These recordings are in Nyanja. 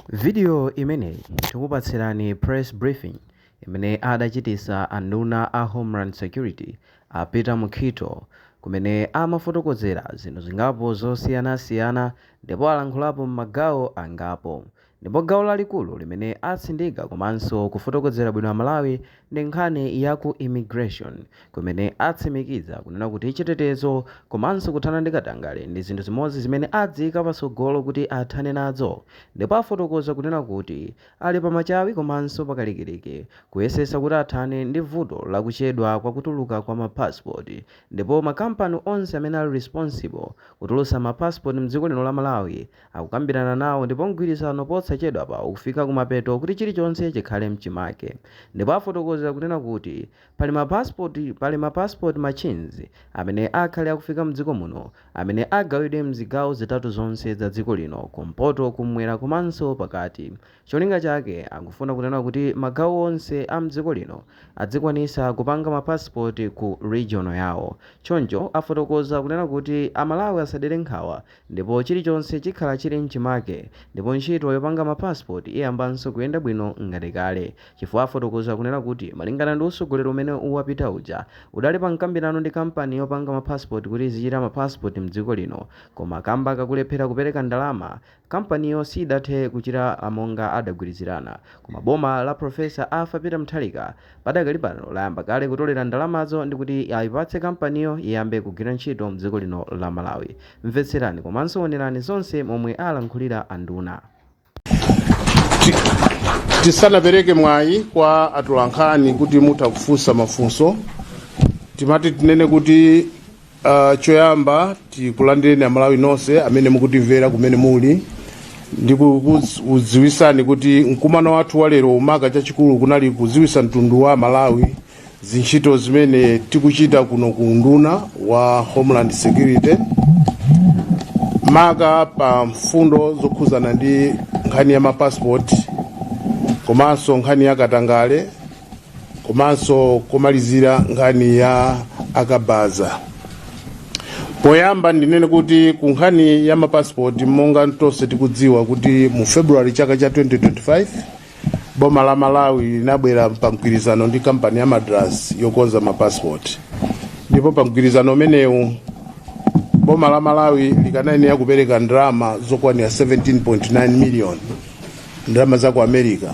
Video imeneyi tikupatsirani press briefing imene adachitisa anduna a Homeland Security a Peter Mukhito, kumene amafotokozera zinthu zingapo zosiyanasiyana ndipo alankhulapo m'magawo angapo. Ndipo gawo lalikulu limene atsindika komanso kufotokozera bwino Amalawi ndi nkhani ya ku immigration, kumene atsimikiza kunena kuti chitetezo komanso kuthana ndi katangale ndi zinthu zimodzi zimene adziyika patsogolo kuti athane nazo. Ndipo afotokoza kunena kuti ali pamachawi komanso pakalikiliki kuyesesa kuti athane ndi vuto lakuchedwa kwa kutuluka kwa mapasipoti, ndipo makampani onse amene ali responsible kutulutsa mapasipoti mdziko lino la Malawi akukambirana nawo, ndipo mgwirizano posachedwa pa ukufika kumapeto kuti chilichonse chikhale mchimake. Ndipo afotokoza kunena kuti pali ma passport machines amene akhale akufika mdziko muno, amene agawidwe mzigawo zitatu zonse za dziko lino, kumpoto, kumwera komanso pakati. Cholinga chake akufuna kunena kuti magawo onse a mdziko lino adzikwanisa kupanga mapasipoti ku region yawo. Choncho afotokoza kunena kuti Amalawi asadere nkhawa ndipo chilichonse chikhala chili mchimake, ndipo ntchito yopanga mapasipoti iyambanso kuyenda bwino ngati kale, chifukwa afotokoza kunena kuti malingana ndi utsogoleri umene wapita uja, udali pa mkambirano ndi kampani yopanga mapasipoti kuti izichita mapasipoti mdziko lino, koma kamba kakulephera kupereka ndalama, kampaniyo sidathe kuchita monga adagwirizirana. Koma boma la Professor Arthur Peter Mutharika padakali pano layamba kale kutolera ndalamazo ndi kuti ayipatse kampaniyo iyambe kugwira ntchito mdziko lino la Malawi. Mvetserani komanso onerani zonse momwe alankhulira anduna. Tisanapereke mwayi kwa atolankhani kuti mutha kufunsa mafunso, timati tinene kuti choyamba tikulandireni Amalawi nonse amene mukutimvera kumene muli, ndi kudziwisani kuti mkumano wathu wa lero umaka chachikulu kunali kudziwisa mtundu wa Malawi zintchito zimene tikuchita kuno ku unduna wa Homeland Security, maka pa mfundo zokhuzana ndi nkhani ya mapassport, komanso nkhani ya katangale, komanso komalizira nkhani ya akabaza. Poyamba ndinene kuti ku nkhani ya mapassport, monga tonse tikudziwa kuti mu February chaka cha 2025 boma la Malawi linabwera pa mgwirizano ndi kampani ya Madras yokonza mapassport, ndipo pa mgwirizano umenewu boma la Malawi likanayenera kupereka ndalama zokwanira 17.9 million ndalama za ku America,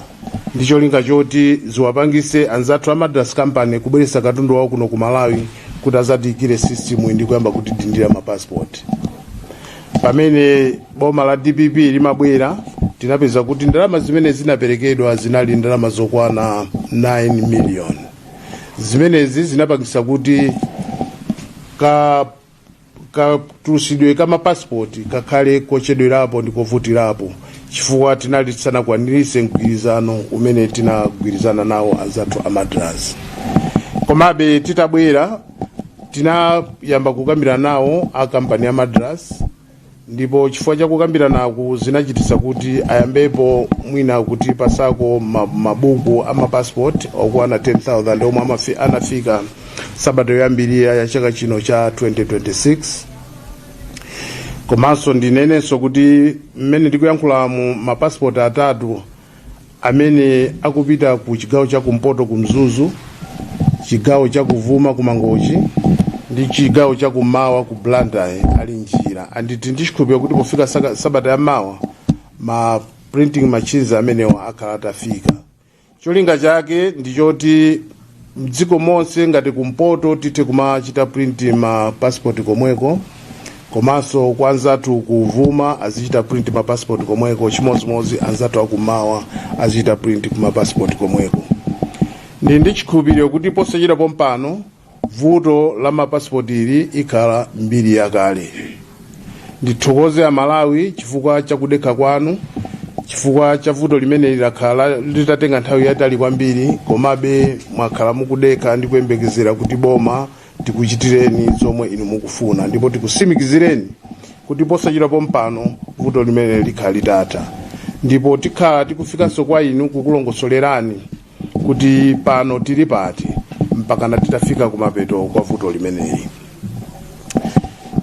ndi cholinga choti ziwapangise anzathu a Madras Company kubweretsa katundu wawo kuno ku Malawi kuti azatiyikire system ndi kuyamba kutidindira mapassport. Pamene boma la DPP limabwera, tinapeza kuti ndalama zimene zinaperekedwa zinali ndalama zokwana 9 million. Zimenezi zinapangisa kuti katulusidwe ka mapasipoti kakhale kochedwerapo ndi kovutirapo, chifukwa tinali tisanakwanirise mgwirizano umene tinagwirizana nawo anzathu a Madras. Komabe titabwera tinayamba kukambirana nawo a kampani ya Madras, ndipo chifukwa cha kukambiranaku zinachititsa kuti ayambepo mwina kuti pasako mabuku a mapassport okwana 10,000 omwe anafika sabata yoyambirira ya chaka chino cha 2026. Komanso ndinenenso kuti mmene ndikuyankhulamu, mapassport atatu amene akupita ku chigawo cha kumpoto ku Mzuzu, chigawo cha kuvuma ku Mangochi ndi chigawo cha kummawa ku Blantyre ali njira, anditi ndi chikhulupiriro kuti pofika sabata ya mawa ma printing machines amenewa akhala atafika. Cholinga chake ndi choti mdziko monse, ngati kumpoto, tithe kumachita print ma passport komweko, komanso kwa anzathu kuvuma azichita print ma passport komweko, chimodzimodzi anzathu akummawa azichita print kuma passport komweko. Ndi chikhulupiriro kuti posachedwa pompano vuto la mapasipoti ili ikhala mbiri yakale. Ndithokoze Amalawi chifukwa chakudekha kwanu, chifukwa cha vuto limene lakhala litatenga nthawi yatali kwambiri, komabe mwakhala mukudekha ndi kuyembekezera kuti boma tikuchitireni zomwe inu mukufuna, ndipo tikusimikizireni kuti posachedwa pompano vuto limene likhala litatha, ndipo tikhala tikufikanso kwa inu kukulongosolerani kuti pano tili pati mpakana titafika kumapeto kwa vuto limeneli.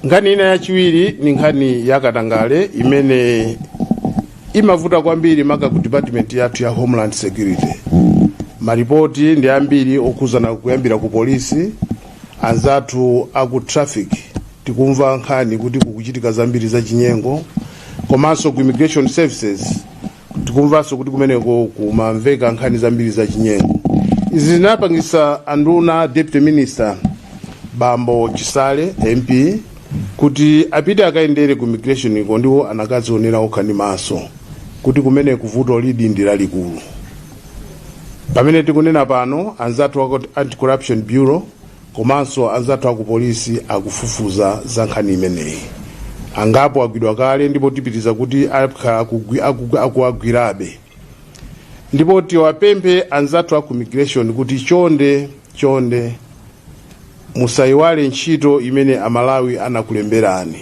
Nkhani ina yachiwiri ni nkhani ya katangale imene Imavuta kwambiri maka ku department yathu ya Homeland Security. Maripoti ndi ambiri okhuzana kuyambira ku polisi, anzathu aku traffic, tikumva nkhani kuti kukuchitika zambiri za chinyengo, komanso ku Immigration Services tikumvanso kuti kumeneko kumamveka nkhani zambiri za chinyengo. Izi zinapangisa anduna, Deputy Minister Bambo Chisale MP, kuti apite akayendere ku immigration iko, ndipo anakazionera okha ndi maso kuti kumene kuvuto lidi ndi lalikulu. Pamene tikunena pano, anzathu aku Anti-Corruption Bureau komanso anzathu aku polisi akufufuza za nkhani imeneyi. Angapo agwidwa kale, ndipo tipitiza kuti akhala akuwagwirabe. Ndipo tiwapemphe anzathu aku immigration kuti chonde chonde, musayiwale ntchito imene Amalawi anakulemberani.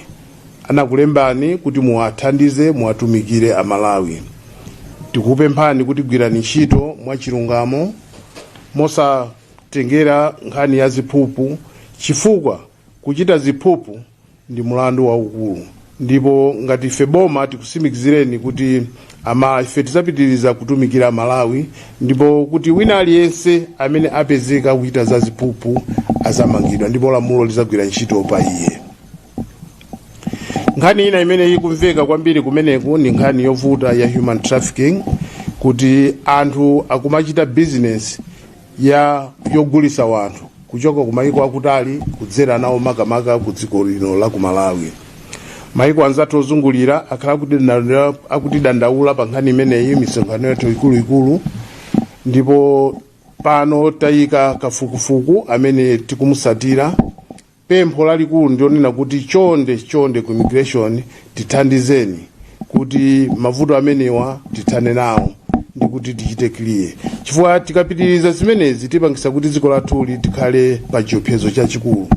Anakulembani kuti muwathandize, muwatumikire Amalawi. Tikupemphani kuti gwirani ntchito mwachilungamo, mosatengera nkhani ya ziphuphu, chifukwa kuchita ziphuphu ndi mulandu waukulu. Ndipo ngati ife boma tikusimikizireni kuti ama ife tidzapitiriza kutumikira Malawi, ndipo kuti wina aliyense amene apezeka kuchita za ziphuphu azamangidwa, ndipo lamulo lizagwira ntchito pa iye. Nkhani ina imene ikumveka kwambiri kumeneku ndi nkhani yovuta ya human trafficking, kuti anthu akumachita business ya yogulisa wanthu kuchoka ku mayiko akutali kudzera nawo makamaka ku dziko lino la ku Malawi. Mayiko anzathu ozungulira akhala akutidandaula pa nkhani imeneyi misonkhano yathu ikuluikulu, ndipo pano tayika kafukufuku amene tikumusatira. Pempho lalikulu ndionena kuti chonde chonde, ku immigration tithandizeni kuti mavuto amenewa tithane nawo ndi kuti tichite clear, chifukwa tikapitiriza zimenezi tipangisa kuti dziko lathuli tikhale pa chiopsezo chachikulu.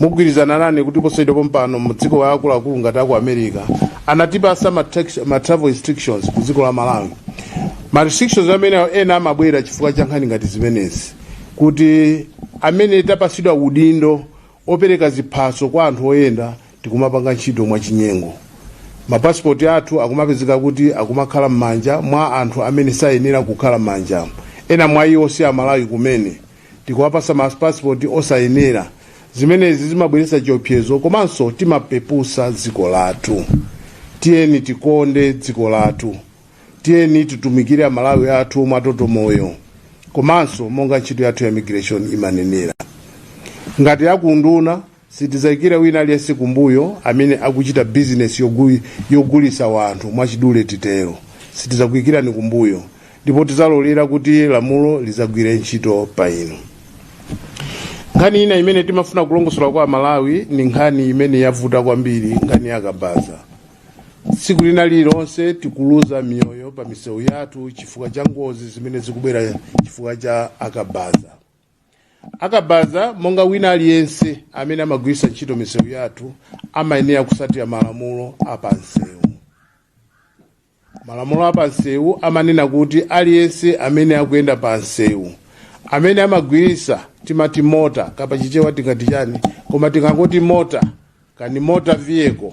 Mugwirizana nane kuti posachedwa pompano mu dziko la akuluakulu ngati aku America anatipasa ma travel restrictions ku dziko la Malawi. Ma restrictions amene ena amabwera chifukwa cha nkhani ngati zimenezi, kuti amene tapasidwa udindo opereka ziphaso kwa anthu oyenda tikumapanga ntchito mwachinyengo. Mapasipoti athu akumapezeka kuti akumakhala m'manja mwa anthu amene sayenera kukhala m'manja. Ena mwa iwo si Amalawi kumene, tikuwapasa mapasipoti osayenera. Zimenezi zimabweretsa chiopsezo komanso timapepusa dziko lathu. Tiyeni tikonde dziko lathu, tiyeni titumikire Amalawi athu mwatoto moyo, komanso monga ntchito yathu ya immigration imanenera. Ngati akunduna, sitizayikira wina aliyense kumbuyo amene akuchita bizinesi yogulisa wanthu. Mwachidule titero, sitizakuyikirani kumbuyo, ndipo tizalolera kuti lamulo lizagwire ntchito pa inu. Nkhani ina imene timafuna kulongosola kwa Amalawi ni nkhani imene yavuta kwambiri, nkhani yakabaza. Tsiku lina lililonse tikuluza miyoyo pa misewu yathu chifukwa cha ngozi zimene zikubwera chifukwa cha akabaza. Akabaza, monga wina aliyense amene amagwiritsa ntchito misewu yathu, amayenera kusatira malamulo apansewu. Malamulo apansewu amanena kuti aliyense amene akuyenda pa nsewu, amene amagwiritsa, timati motor, kapachichewa tingati chani? Koma tikangoti motor, kani motor vehicle,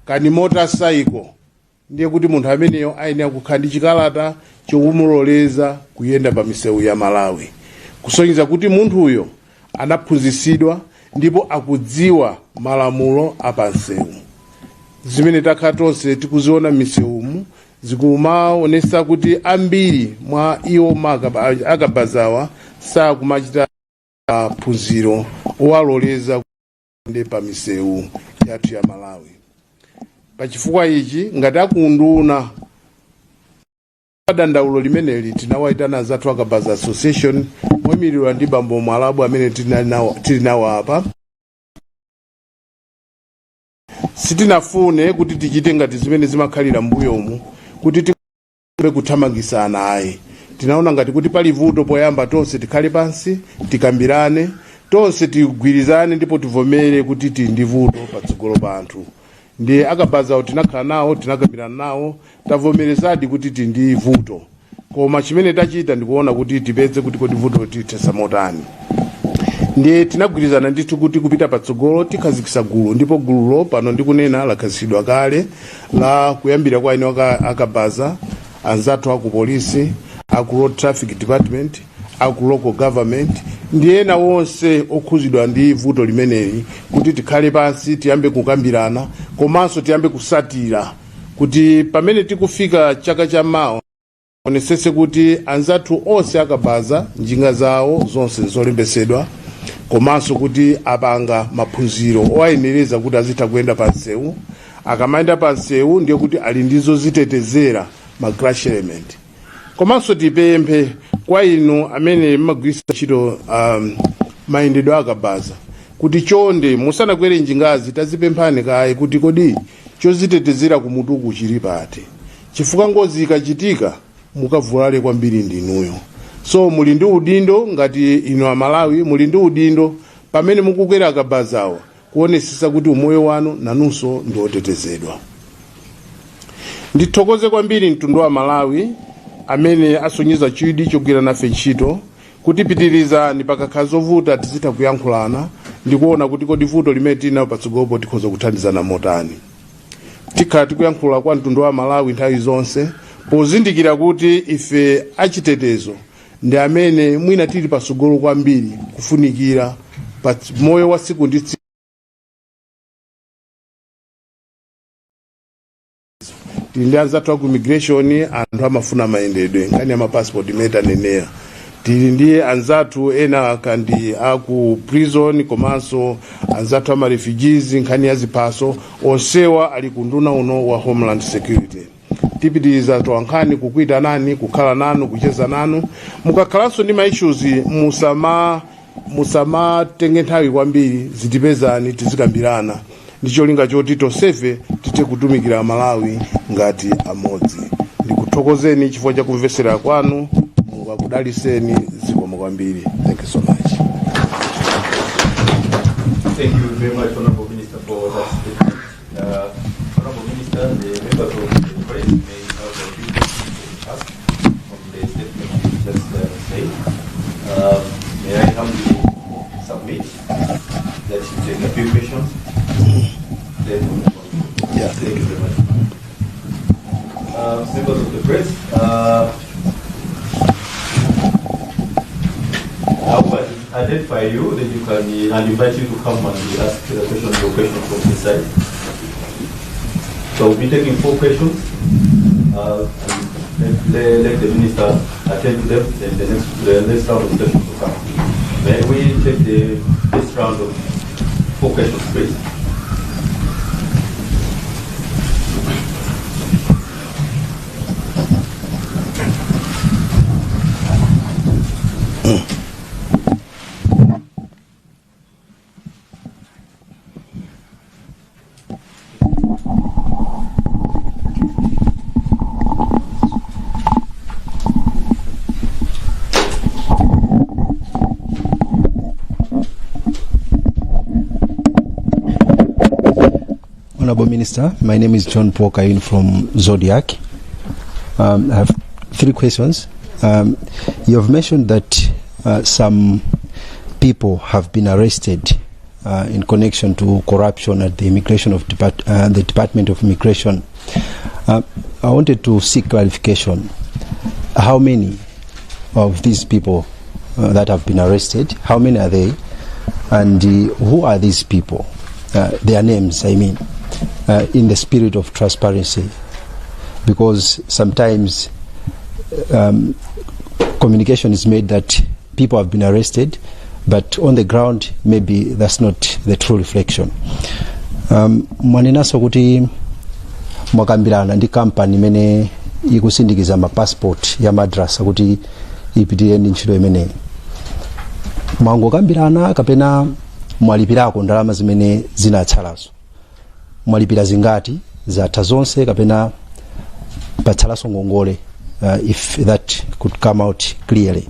kani motor cycle, ndiye kuti munthu ameneyo ayenera kukhala ndi chikalata chokumuloleza kuyenda pa misewu ya Malawi, kusonyeza kuti munthuyo anaphunzitsidwa ndipo akudziwa malamulo apansewu. Zimene takhala tonse tikuziona m'misewumu zikumaonesa kuti ambiri mwa iwo akabazawa sakumachita phunziro owaloleza kuyenda pa misewu yathu ya Malawi. Pachifukwa ichi, ngati akunduna, dandaulo limeneli tinawayitana anzathu Akabaza Association moyimiridwa ndi Bambo Mwalabu amene tili nawo apa. Sitinafune kuti tichite ngati zimene zimakhalira m'mbuyomu, kuti tibe kuthamangisana, ayi. Tinaona ngati kuti pali vuto, poyamba tonse tikhale pansi, tikambirane, tonse tigwirizane, ndipo tivomere kuti tili ndi vuto patsogolo pa anthu. Ndi akabazawo tinakhala nawo, tinakambirana nawo, tavomerezadi kuti tili ndi vuto, koma chimene tachita ndikuona kuti tipeze kuti kodi vuto tithesa motani. Ndiye tinagwirizana ndithu kuti kupita patsogolo tikhazikitsa gulu, ndipo gululo pano ndikunena lakhazikitsidwa kale, la kuyambira kwa ine akabaza anzathu aku polisi, aku Road Traffic Department, aku local government ndi ena wonse okhuzidwa ndi vuto limeneli, kuti tikhale pansi tiyambe kukambirana komanso tiyambe kusatira kuti pamene tikufika chaka cha mawa onesese kuti anzathu onse akabaza njinga zawo zonse zolembetsedwa, komanso kuti apanga maphunziro owayenereza kuti azitha kuyenda pa msewu. Akamayenda pa msewu ndiye kuti ali ndi zozitetezera, ma crash helmet. Komanso tipemphe kwa inu amene mmagwiritsa ntchito mayendedwe akabaza kuti chonde musanakwere njingazi tazipemphani kaye kuti kodi chozitetezera kumutuku chili pati, chifukwa ngozi ikachitika mukavulale kwambiri ndinuyo. So muli ndi udindo ngati inu Amalawi, muli ndi udindo pamene mukukwera akabazawa kuonesesa kuti umoyo wanu nanunso ndi otetezedwa. Ndithokoze kwambiri mtundu wa Malawi amene asonyeza chidwi chogwira nafe ntchito, kuti pitirizani, pakakhala zovuta tizitha kuyankhulana ndikuona kuti kodi vuto limene tili nalo patsogolopo tikhoza kuthandizana motani. Tikhala tikuyankhula kwa mtundu wa Malawi nthawi zonse pozindikira kuti ife achitetezo ndi amene mwina tili patsogolo kwambiri kufunikira pa moyo wa tsiku ndi tsiku. Tili ndi anzathu aku immigration, anthu amafuna mayendedwe, nkhani ya mapassport imene tanenera. Tili ndi anzathu ena kandi aku prison, komanso anzathu ama refugees, nkhani ya ziphaso. Onsewa ali ku nduna uno wa Homeland Security. Tipitiriza towankhani kukuitanani, kukhala nanu, kucheza nanu. Mukakhalanso ndi ma issues, musamatenge nthawi kwambiri, zitipezani tizikambirana ndi cholinga choti tonsefe tithe kutumikira Malawi ngati amodzi. Ndikuthokozeni chifukwa cha kumvesera kwanu. Mulungu akudaliseni. Zikomo kwambiri. Thank you so much. Thank you very much, Honorable Minister, for that statement. Honorable Minister, the members of the press may have a few questions to ask from the statement you just said. May I humbly submit that you take a few questions? Then we'll move on. Yeah, Thank you very much. Members of the press, I will identify you, then you can and invite you to come and ask the question, your question from this side. So we'll be taking four questions, and let the minister attend to them. Then the next round of questions will come. May we take the this round of four questions, please? Honorable Minister, my name is John Paul Kain from Zodiak. I have three questions. You have mentioned that some people have been arrested in connection to corruption at the immigration of the Department of Immigration. I wanted to seek clarification. How many of these people that have been arrested? How many are they? And who are these people? Their names, I mean, in the spirit of transparency, because sometimes communication is made that people have been arrested, but on the ground, maybe that's not the true reflection. Mwanenanso kuti mwakambirana ndi kampani imene ikusindikiza ma passport ya madrasa kuti ipitirire ndi ntchito imeneyi. Mwangokambirana kapena mwalipirako ndalama zimene zinatsalazo? Mwalipira zingati? Zatha zonse kapena patsalanso ngongole? If that could come out clearly.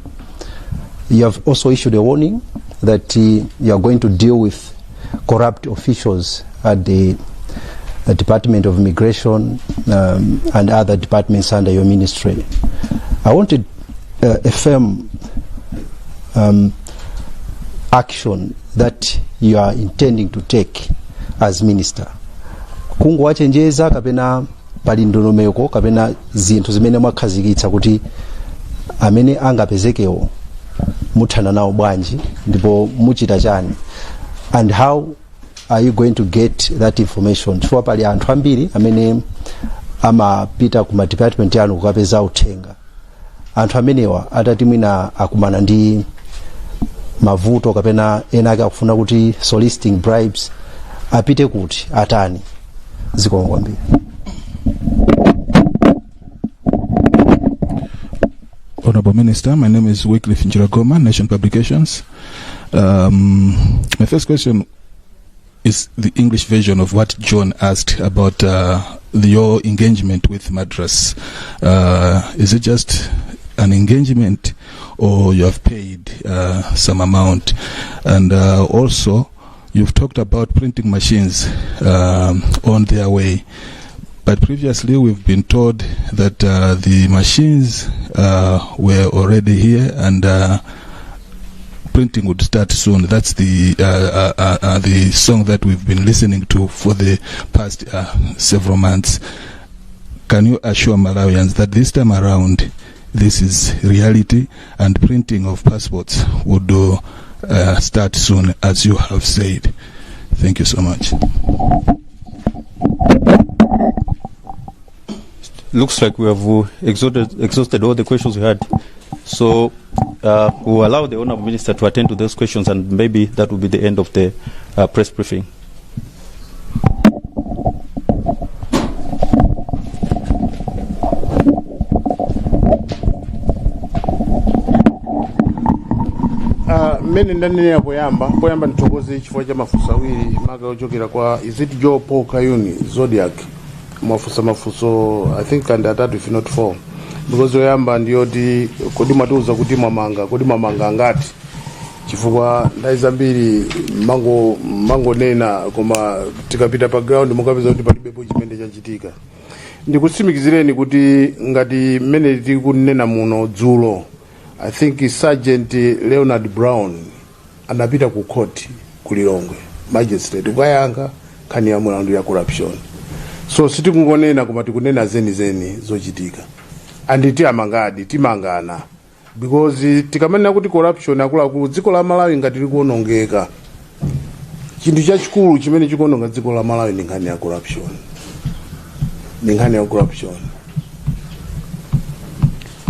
You have also issued a warning that you are going to deal with corrupt officials at the Department of Immigration and other departments under your ministry. I wanted a firm Action that you are intending to take as minister, kungowachenjeza kapena pali ndondomeko kapena zinthu zimene mwakhazikitsa kuti amene angapezekewo muthana nawo bwanji ndipo muchita chani? And how are you going to get that information, chifukwa pali anthu ambiri amene amapita ku ma department yanu kukapeza uthenga? Anthu amenewa atati mwina akumana ndi mavuto kapena ena ake akufuna kuti soliciting bribes, apite kuti, atani? Zikomo kwambiri. Honorable Minister, my name is Wycliffe Njiragoma, Nation Publications. My first question is the English version of what John asked about your engagement with Madras. Is it just an engagement or you have paid some amount? And also, you've talked about printing machines on their way. But previously, we've been told that the machines were already here and printing would start soon. That's the song that we've been listening to for the past several months. Can you assure Malawians that this time around, this is reality and printing of passports would start soon, as you have said? Thank you so much. Looks like we have exhausted all the questions we had. So we'll allow the Honorable Minister to attend to those questions, and maybe that will be the end of the press briefing. Mmene ndanenera poyamba, ndithokoze chifukwa cha mafunso awiri maka ochokera kwa, is it Joe Paul Kayuni, Zodiac? Mwafunsa mafunso, I think, and atatu, if not four, because yoyamba ndiyoti kodi mwatiuza kuti mwamanga, kodi mwamanga angati? Chifukwa nthawi zambiri mango mangonena, koma tikapita pa ground mukapeza kuti palibepo chimene chachitika. Ndikutsimikizireni kuti ngati mmene tikunena muno, dzulo, I think, Sergeant Leonard Brown anapita ku court ku Lilongwe magistrate kukayankha nkhani ya mulandu ya corruption. So sitikungonena, koma tikunena zenizeni zochitika. And tiyamangadi, timangana, because tikamanena kuti corruption, akuluakulu, dziko la Malawi ngati likuonongeka, chinthu chachikulu chimene chikuononga dziko la Malawi ndi nkhani ya corruption, ndi nkhani ya corruption.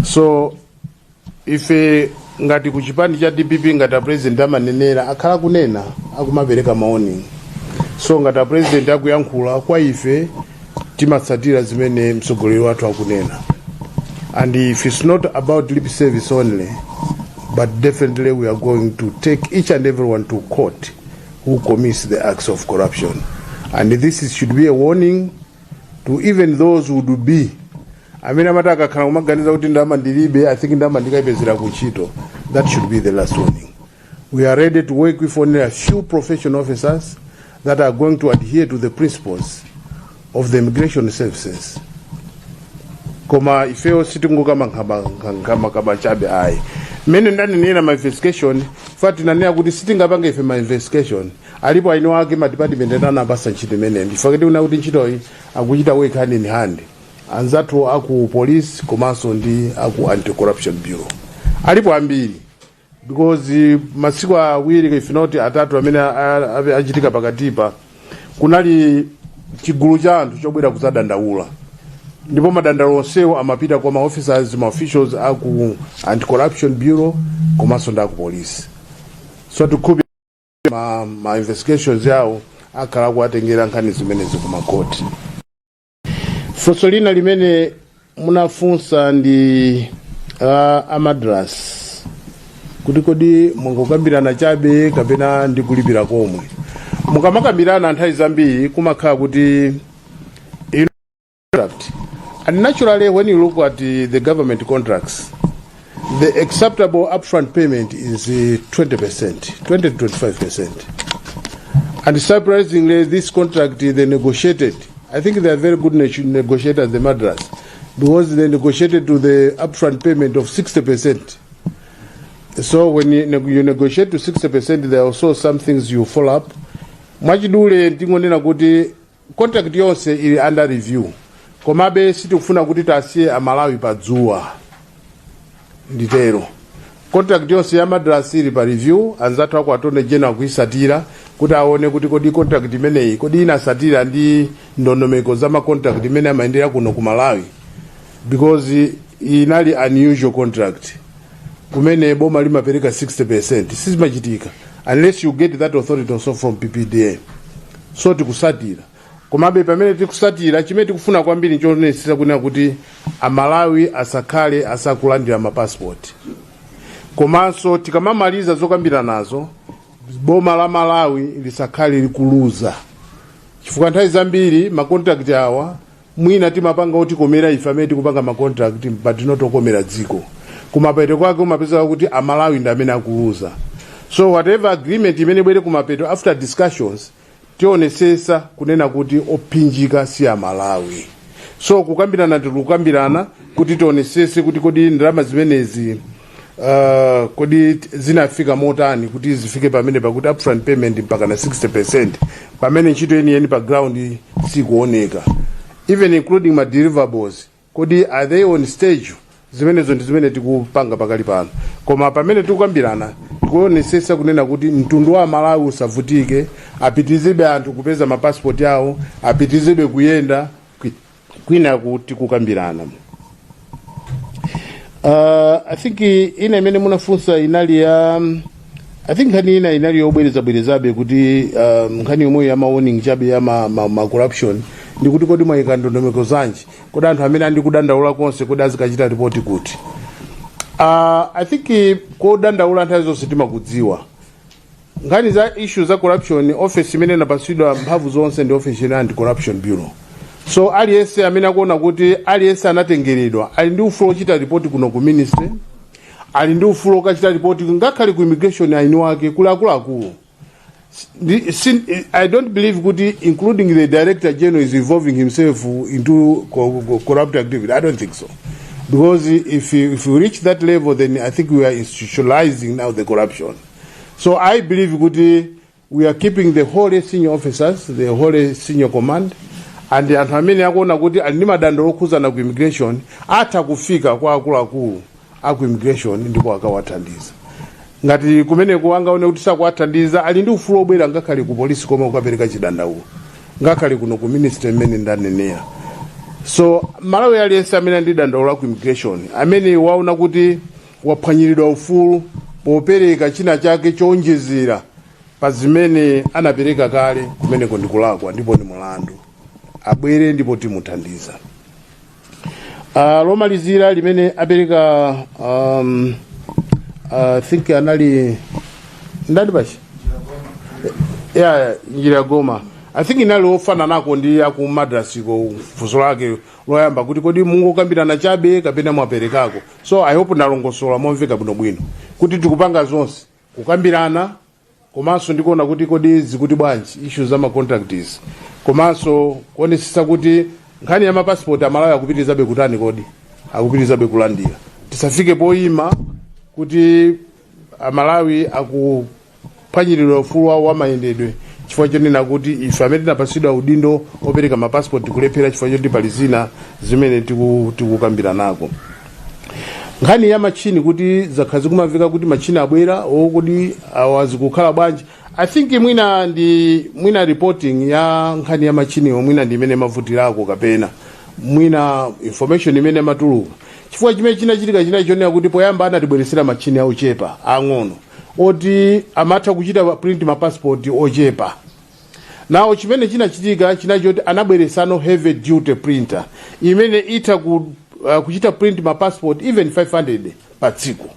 So ife ngati ku chipani cha DPP, ngati a president amanenera, akhala kunena, akumapereka maoni. So ngati a president akuyankhula kwa ife, timatsatira zimene mtsogoleri wathu akunena. And if it's not about lip service only, but definitely we are going to take each and everyone to court who commits the acts of corruption. And this should be a warning to even those who would be amene amati akakhala kumaganiza kuti ndalama ndilibe, I think ndalama ndikayipezera kuntchito. That should be the last warning. We are ready to work with only a few professional officers that are going to adhere to the principles of the immigration services. Koma ifeyo sitingokamankhama chabe, ayi. Mmene ndanenera, ma investigation fa tinanena kuti sitingapange ife ma investigation, alipo aino ake ma department anapasa ntchito imeneyi. Ndifake tiona kuti ntchitoyi akuchita work hand in hand anzathu aku police komanso ndi aku Anti-Corruption Bureau. Alipo ambiri, because masiku awiri, if not atatu, amene achitika pakatipa, kunali chigulu cha anthu chobwera kuzadandaula, ndipo madandaulo onsewo amapita kwa ma officers, ma officials aku Anti-Corruption Bureau komanso ndi aku police. So tikhupi ma investigations yawo akhala kuwatengera nkhani zimenezi ku makoti. Funso lina limene munafunsa ndi a Madras, kuti kodi mwangokambirana chabe kapena ndi kulipira komwe? Mukamakambirana, nthawi zambiri kumakhala kuti contract. And naturally, when you look at the government contracts, the acceptable upfront payment is 20%, 20 to 25%. And surprisingly, this contract they negotiated. I think they are very good negotiators, the Madras, because they negotiated to the upfront payment of 60%. So when you negotiate to 60%, there are also some things you follow up. Mwachidule ndingonena kuti contract yonse ili under review, komabe sitikufuna kuti tasiye Amalawi padzuwa. Nditero, contract yonse ya MADRAS ili pa review. Anzathu ako Attorney General kuisatira kuti aone kuti kodi contract imeneyi kodi inasatira ndi ndondomeko za ma contract imene amayendera kuno ku Malawi, because inali unusual contract kumene boma limapereka 60%. Sizimachitika unless you get that authority also from PPDA. So tikusatira, komabe pamene tikusatira, chimene tikufuna kwambiri nchonetsesa kunena kuti Amalawi asakhale asakulandira mapasipoti. Komanso tikamamaliza zokambira nazo, boma la Malawi lisakhale likuluza, chifukwa nthawi zambiri ma contract awa mwina timapanga otikomera ife amene tikupanga ma contract, but not okomera dziko. Kumapeto kwake umapeza kuti Amalawi ndi amene akuluza. So whatever agreement imene ibwere kumapeto after discussions, tionesesa kunena kuti ophinjika si Amalawi. So kukambirana, tikukambirana kuti tionesese kuti kodi ndalama zimenezi kodi zinafika motani kuti zifike pamene pakuti upfront payment mpaka na 60%, pamene ntchito yeniyeni pa ground sikuoneka, even including ma deliverables, kodi are they on stage? Zimenezo ndi zimene tikupanga pakali pano. Koma pamene tikukambirana, tikuonesesa kunena kuti mtundu wa Malawi usavutike, apitizebe anthu kupeza mapasipoti awo, apitizebe kuyenda kwina kuti kukambirana. I think ina imene munafunsa inali ya, I think nkhani ina inali yobwerezabwerezabe kuti nkhani yomwe ya ma warning chabe ya ma corruption, ndikuti kodi mwayika ndondomeko zanji? Kodi anthu amene andikudandaula konse kodi azikachita ripoti kuti? I think kodandaula nthawi zonse timakudziwa. Nkhani za issue za corruption, office imene inapasidwa mphamvu zonse ndi office ya Anti Corruption Bureau. So aliyense amene akuona kuti aliyense anatengeredwa ali ndi ufulu ochita ripoti kuno ku ministry, ali ndi ufulu okachita ripoti ngakhale ku immigration aini wake kuli akuluakulu. I don't believe kuti including the Director General is involving himself into corrupt activity. I don't think so. Because if we reach that level, then I think we are institutionalizing now the corruption. So I believe kuti we are keeping the whole senior officers, the whole senior command, and anthu amene akuona kuti ali ndi madandaulo okhuzana ku immigration atha kufika kwa akuluakulu aku immigration ndipo akawathandiza. Ngati kumeneko angaone kuti sakuwathandiza, ali ndi ufulu obwera ngakhale ku polisi koma kukapereka chidandaulo, ngakhale kuno ku ministry imene ndanenera. So Malawi aliyense amene ndi dandaulo ku immigration, amene waona kuti waphwanyiridwa ufulu popereka china chake chowonjezera pa zimene anapereka kale, kumeneko ndikulakwa ndipo ndi mulandu, abwere ndipo timuthandiza. Lomalizira limene apereka, I think anali ndani pachi ya Njira Goma, I think inali ofanana nako ndi aku MADRASiko, funso lake loyamba kuti kodi mungokambirana chabe kapena mwaperekako. So I hope ndalongosola momveka bwinobwino kuti tikupanga zonse, kukambirana komanso ndikuona kuti kodi zikuti bwanji issues za ma contracts, komanso kuonesesa kuti nkhani ya mapasipoti Amalawi akupitirizabe kutani, kodi akupitirizabe kulandira. Tisafike poyima kuti Amalawi akuphwanyiridwa ufulu wawo wamayendedwe chifukwa chonena kuti ife amene tinapasidwa udindo opereka mapasipoti kulephera chifukwa choti pali zina zimene tikukambira nako. Nkhani ya machini, kuti zakhala zikumamveka kuti machini abwera o, kodi awa zikukhala bwanji? I think mwina ndi mwina reporting ya nkhani ya machiniwo mwina ndi imene mavutirako, kapena mwina information imene matuluka, chifukwa chimene chinachitika chinali chonena kuti poyamba anatibweresera machini ochepa ang'ono oti amatha kuchita print mapassport ochepa. Nawo chimene chinachitika chinali choti anabweresano heavy duty printer imene itha kuchita print mapassport even 500 pa tsiku.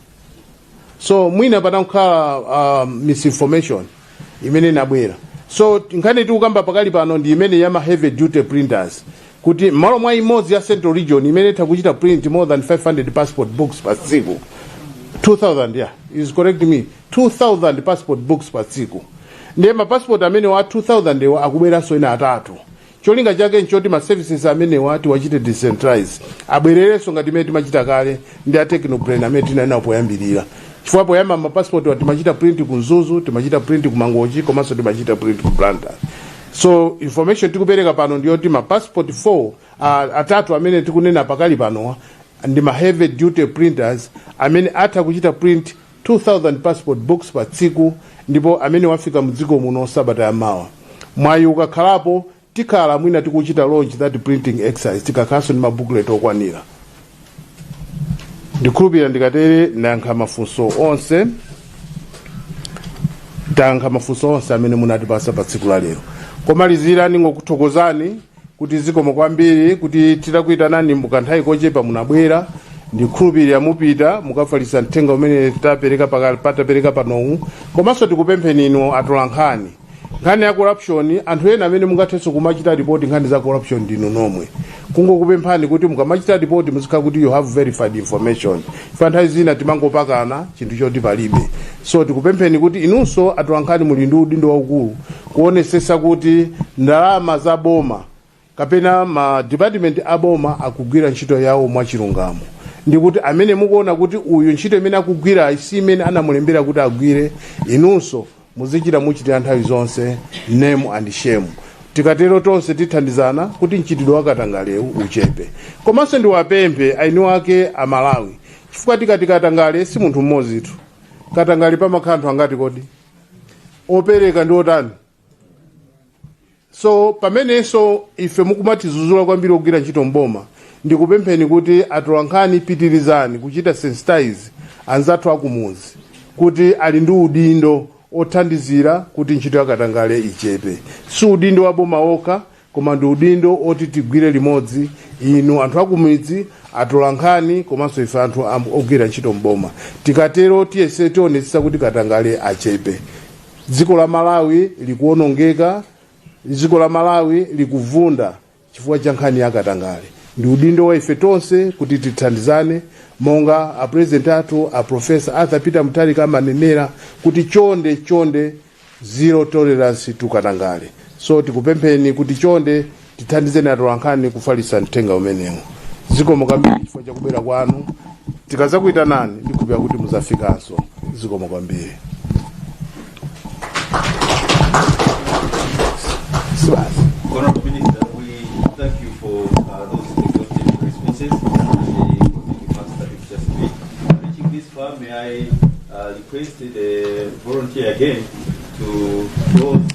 So mwina panakhala misinformation imene inabwera. So nkhani tikukamba pakali pano ndi imene ya ma heavy duty printers, kuti m'malo mwa imodzi ya Central Region imene itha kuchita print more than 500 passport books pa tsiku, 2000, yeah, is correct me, 2000 passport books pa tsiku, ndiye mapassport amene wa 2000 ewa akubweranso ena atatu. Cholinga chake nchoti ma services amenewa tiwachite decentralize, abwererenso ngati imene timachita kale ndi a Technobrain amene tinali nawo poyambirira. Chifukwa poyamba mapassport wa timachita print ku Mzuzu, timachita print ku Mangochi, komanso timachita print ku Blantyre. So information tikupereka pano ndiyoti ma passport 4, atatu amene tikunena pakali panowa ndi ma heavy duty printers amene atha kuchita print 2000 passport books pa tsiku, ndipo amene wafika mdziko muno sabata yamawa. Mwayi ukakhalapo, tikhala mwina tikuchita launch that printing exercise tikakhalanso ndi mabooklet okwanira. Ndikhulupirira ndikatere ndayankha mafunso onse, tayankha mafunso onse amene munatipasa pa tsiku la lero. Komalizira, ndingokuthokozani kuti zikomo kwambiri kuti titakuyitanani mukanthawi kochepa munabwera. Ndikhulupirira mupita mukafalitsa mthenga umene tapereka patapereka panowu. Komanso tikupempheni inu atolankhani, nkhani ya corruption, anthu ena amene mungathenso kumachita report nkhani za corruption ndinu nomwe. Kungokupemphani kuti mukamachita report muzikhala kuti you have verified information. Ife nthawi zina timangopakana chinthu choti palibe. So tikupempheni kuti inunso atolankhani muli ndi udindo waukulu kuonesesa kuti ndalama za boma kapena ma department aboma akugwira ntchito yawo mwachilungamo, ndikuti amene mukuona kuti uyu ntchito imene akugwira si imene anamulembera kuti agwire, inunso muzichita muchitira nthawi zonse name and shame. Tikatero tonse tithandizana kuti mchitidwe wakatangalewu uchepe. Komanso ndiwapemphe aini wake Amalawi, chifukwa tikati katangale si munthu mmodzitu. Katangale pamakhala anthu angati kodi? Opereka ndi otani? So pamenenso ife mukumatizuzula kwambiri ogwira ntchito mboma, ndikupempheni kuti atolankhani pitirizani kuchita sensitize anzathu akumuzi kuti ali ndi udindo othandizira kuti ntchito yakatangale ichepe. Si udindo wa boma wokha, koma ndi udindo oti tigwire limodzi, inu anthu akumidzi, atolankhani, komanso ife anthu ogwira ntchito mboma. Tikatero tiyese tionetsetsa kuti katangale achepe. Dziko la Malawi likuwonongeka, dziko la Malawi likuvunda chifukwa cha nkhani ya katangale. Ndi udindo wa ife tonse kuti tithandizane, monga apresident athu a Professor Arthur Peter Mutharika amanenera kuti chonde chonde, zero tolerance to katangale. So tikupempheni kuti chonde tithandizeni atolankhani kufalitsa mthenga umenewu. Zikomo kwambiri chifukwa chakubwera kwanu. Tikazakuyitanani ndikhulupirira kuti muzafikanso. Zikomo kwambiri. Sibasi. Honorable Minister, we thank you for those exhaustive responses and the closing remarks that you've just made. Reaching this far, may I request the volunteer again to close